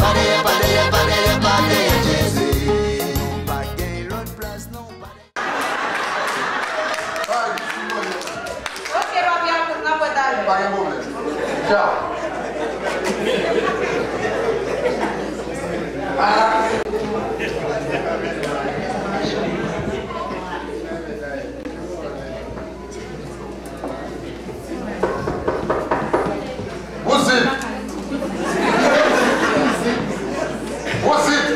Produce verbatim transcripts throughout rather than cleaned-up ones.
Pa dèyè, pa dèyè, pa dèyè, pa dèyè Jezi. Nou pa gen lòt plas, non, pa dèyè. Ay, si mwen. Ok, papi, akoz n ap wè talè. Pa gen pwoblèm. Tchaw. Ah. Who's it? Who's it?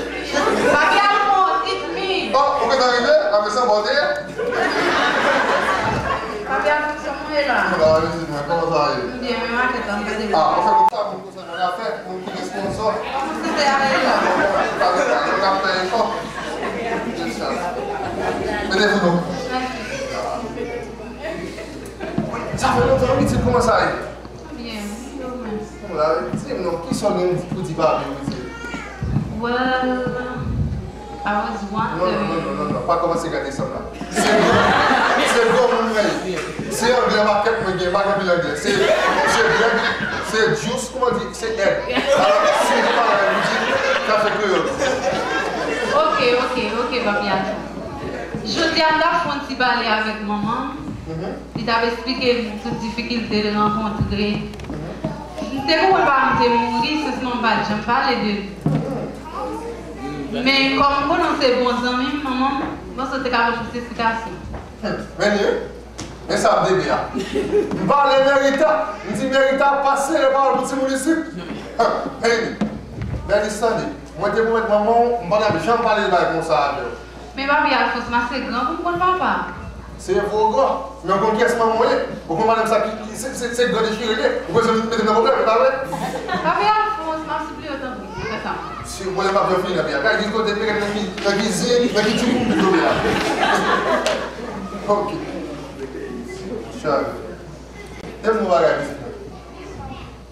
Papi Alphonse, it's me. Oh, ou gentan rive? Nan men sa bòde? Papi Alphonse, kòman w ye la? Mwen la, vizit mwen, kòman sa ye? Byen, men makèt la, m gade. Ah, ou fè konsa, moun konsa, mwen la fè, moun ki gen sponsò. Kòman sa te ale la? N ap fè efò. Mete pou nou. Sa fè lontan, wi, ti, kòman sa ye? Byen, wi, ou menm? Bon, la, di m non, kisa w gen pou di papi ou di? Well, I was wondering. Non, non, non, non, non, non, pa kòmanse gade sa la. Se gran, se granmoun mwen ye. Se anglè makèt mwen gen, pa gen anpil anglè. Se, se blag, se juice, kòman di, se egg. Alò, si ou pa la, ou di, kafe kreyòl. Ok, ok, ok, papi Alphonse. Jodi a, m t ap fè yon ti pale avèk manman m. Mhm. Li t ap esplike m tout difikilte l rankontre. Mhm. M te konprann papa m te mouri, sèlman m pa t janm pale de li. Mhm. Men kòm m konnen w se bon zanmi m, manman m, m panse w te ka ban m plis esplikasyon. Hmm. Men li, men sa ap debe a. M pale Merita, m di Merita, pase lè pawòl pou timoun isit. Ha, men li, men li tande. Mwen te pwomèt manman w, m pa t ap janm pale de bagay konsa avè w. Men papi Alphonse, m ase gran pou m konn papa. Se vre w gran, men w konn kiyès manman w ye? Ou konn madanm sa ki, ki se, se, se gran dechire l ye. Ou bezwen mete m nan pwoblèm, e pa vre? Papi Alphonse, m ap sipliye w tanpri, fè sa. Si w pwoblèm ap jan fini nan peyi a. Kay di kote, peket nan ki, nan kizin, nan ki tchoupou m pito la. Ok. Chak. Tèm nou bagay vizit mwen.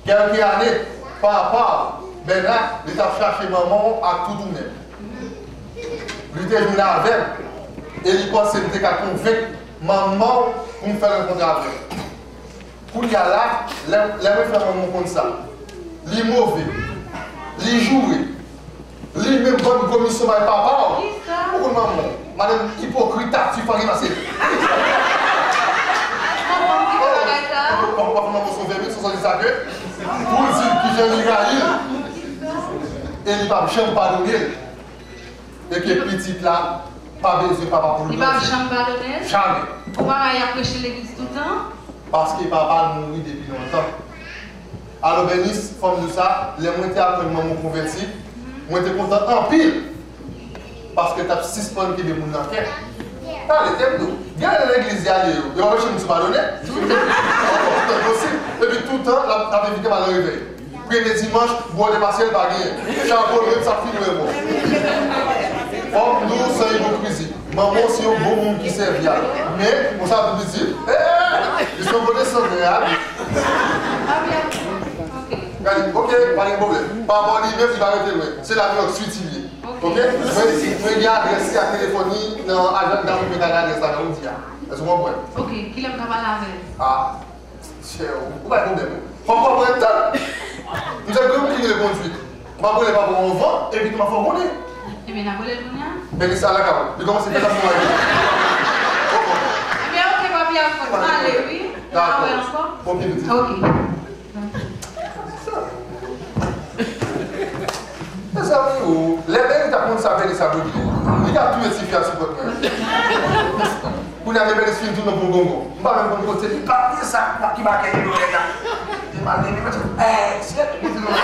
Kèlke ane, papa w, Bèna, li t ap chache manman w ak toutounè l. Li te jwenn avè m e li panse m te ka konvenk manman w pou m fè l rankontre avè w. Kounye a la, lè, lè mwen fè manman w konn sa, li move, li joure, li menm ban m komisyon bay papa w. Kisa? Ou konn manman w, madanm ipokrit, tafti, fò gen pase. Manman m ki fè bagay sa? Papa w fè manman w son vèmin, son sòti sa ke, pou l di l kijan li rayi l. E li p ap janm padone l. E ke pitit la pa bezwen papa pou l grandi. Li p ap janm padone l? Jamè. Ou pa wè y ap preche legliz toutan? Paske papa l mouri depi lontan. Alò, Bènis, fò m di w sa, lè mwen te aprann manman w konvèti, mwen te kontan anpil, paske l t ap sispann kenbe moun nan kè. Tande, tande m di w, gen lè legliz y ale yo, yo pa preche moun sou padone. Toutan. Ankò, toutan posib. Epi toutan, l ap, l ap envite m al nan revèy. Premye dimanch, bwòdè pasyèl pa genyen. Chapo l ret sa fini wè bon. Fò m di w san ipokrizi. Manman w se yon bon moun ki sèvi a l. Men, ou sa tou di, eh, li se yon konesans de a. Gade, ok, pa gen pwoblèm. Papa w li menm, li pa rete lwen. Se la New York City li ye. Ok? Mwen, mwen gen adrès li ak telefòn li nan ajanda pou mete adrès la nan ou di a. Èske w konprann? Ok, kilè m ka pale avè l? Ah. Chè, ou bay pwoblèm, wi. Fò m konprann tan. M se granmoun ki rele kondwit. M ap rele papa w anvan, epi tou m ap fè w konnen. Ebyen, n ap rele l kounye a. Bènis, al lakay ou. Li kòmanse fè tap mwen. Ebyen, ok, papi, al fòt. M ale, wi. Dakò. N a wè ankò. Bon, pi piti. Ok. Mezanmi o, lè Bènis ta konn sa Bènis ap regle, li ta touye tifi a sou pòt mwen. Kounye a men Bènis fin tounen pou gongon. M pa menm konn kote li pa bliye sa ki make li lòlè la. Li mal li menm, eh, syèt, li di non.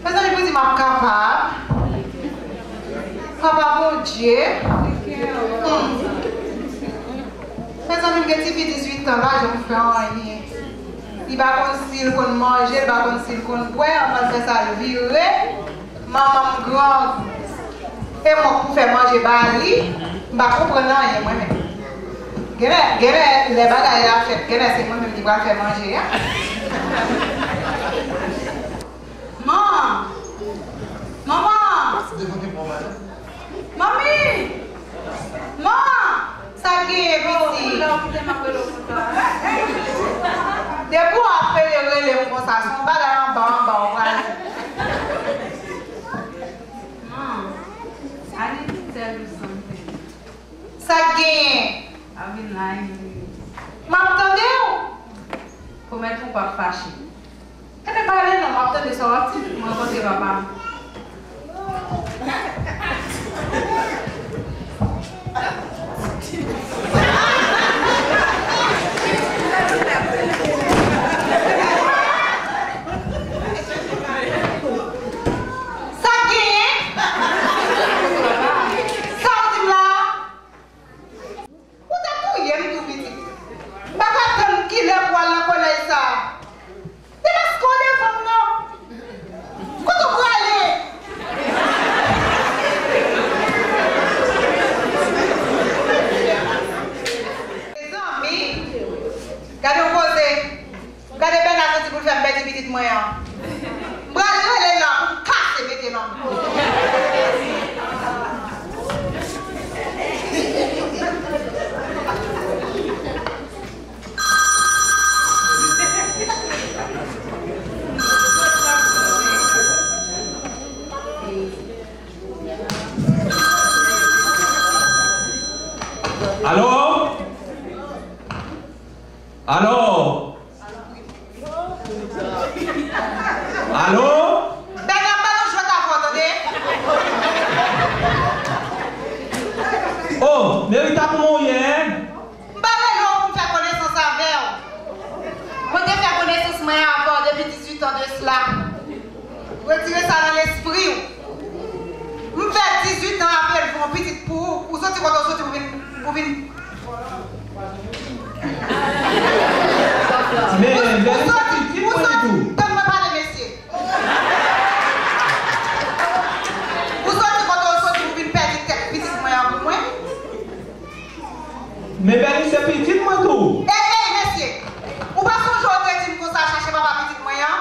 Mezanmi, pou di m ap kapab. Papa Bondye. Hmm. Mezanmi, m gen tifi dizuit an la, janm fè anyen. Li pa konn si l konn manje, li pa konn si l konn bwè, anvan l fè sa, l vire. Manman m grangou. E mwen k pou fè manje ba li, m pa konprann anyen mwen menm. Genlè, genlè, lè bagay la fèt, genlè se mwen menm ki pral fè manje a. Rele m konsa, se yon bagay anba, anba, ou pral. Hmm. I need to tell you something. Sa k genyen? I've been lying to you. M ap tande w. Pwomèt mwen w p ap fache. Kenbe pale non, m ap tande sa w ap di, mwen rankontre papa m. Sa k genyen? Sa w di m la? Ou ta touye m tou pitit. M pa ka tann kilè pou al nan kolèj sa a. Demaske w devan m non. Kote w prale? Mezanmi, gade yon koze. Gade Bèna soti pou l fè m pèdi pitit mwen an. M pral rele l la pou m kase mete nan m. Alo? Alo? Alo? Bèna, m ba nou jwèt avè w, tande? Oh, Merita, kòman w ye, en? M pa rele w pou m fè konesans avè w. Mwen te fè konesans mwen avè w depi dizuit an de sila. Retire sa nan lespri w. M fè dizuit an ap elve yon pitit pou ou, ou soti kote w soti pou vin, pou vin. Men, Ou, ou Bèni se soti, pitit ou mwen soti, tou. Tann mwen pale, mesye. Ou soti kote w soti pou vin pèdi tèt pitit mwen an pou mwen. Men Bèni se pitit mwen tou. Ey, ey, mesye. Ou pa sonje w te di m konsa chache papa pitit mwen an?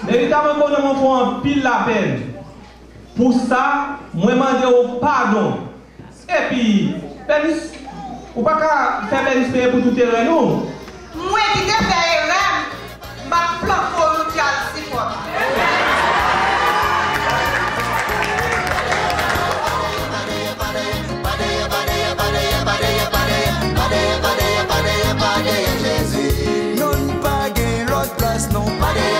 Merita, mwen konnen mwen fè w anpil lapèn. Pou sa, mwen mande w padon. Epi, Bènis, ou pa ka fè Bènis peye pou tout erè nou. Mwen ki te fè erè m, m ap flanke w yon ti al sipòt. Jezi, nou n pa gen lòt plas non.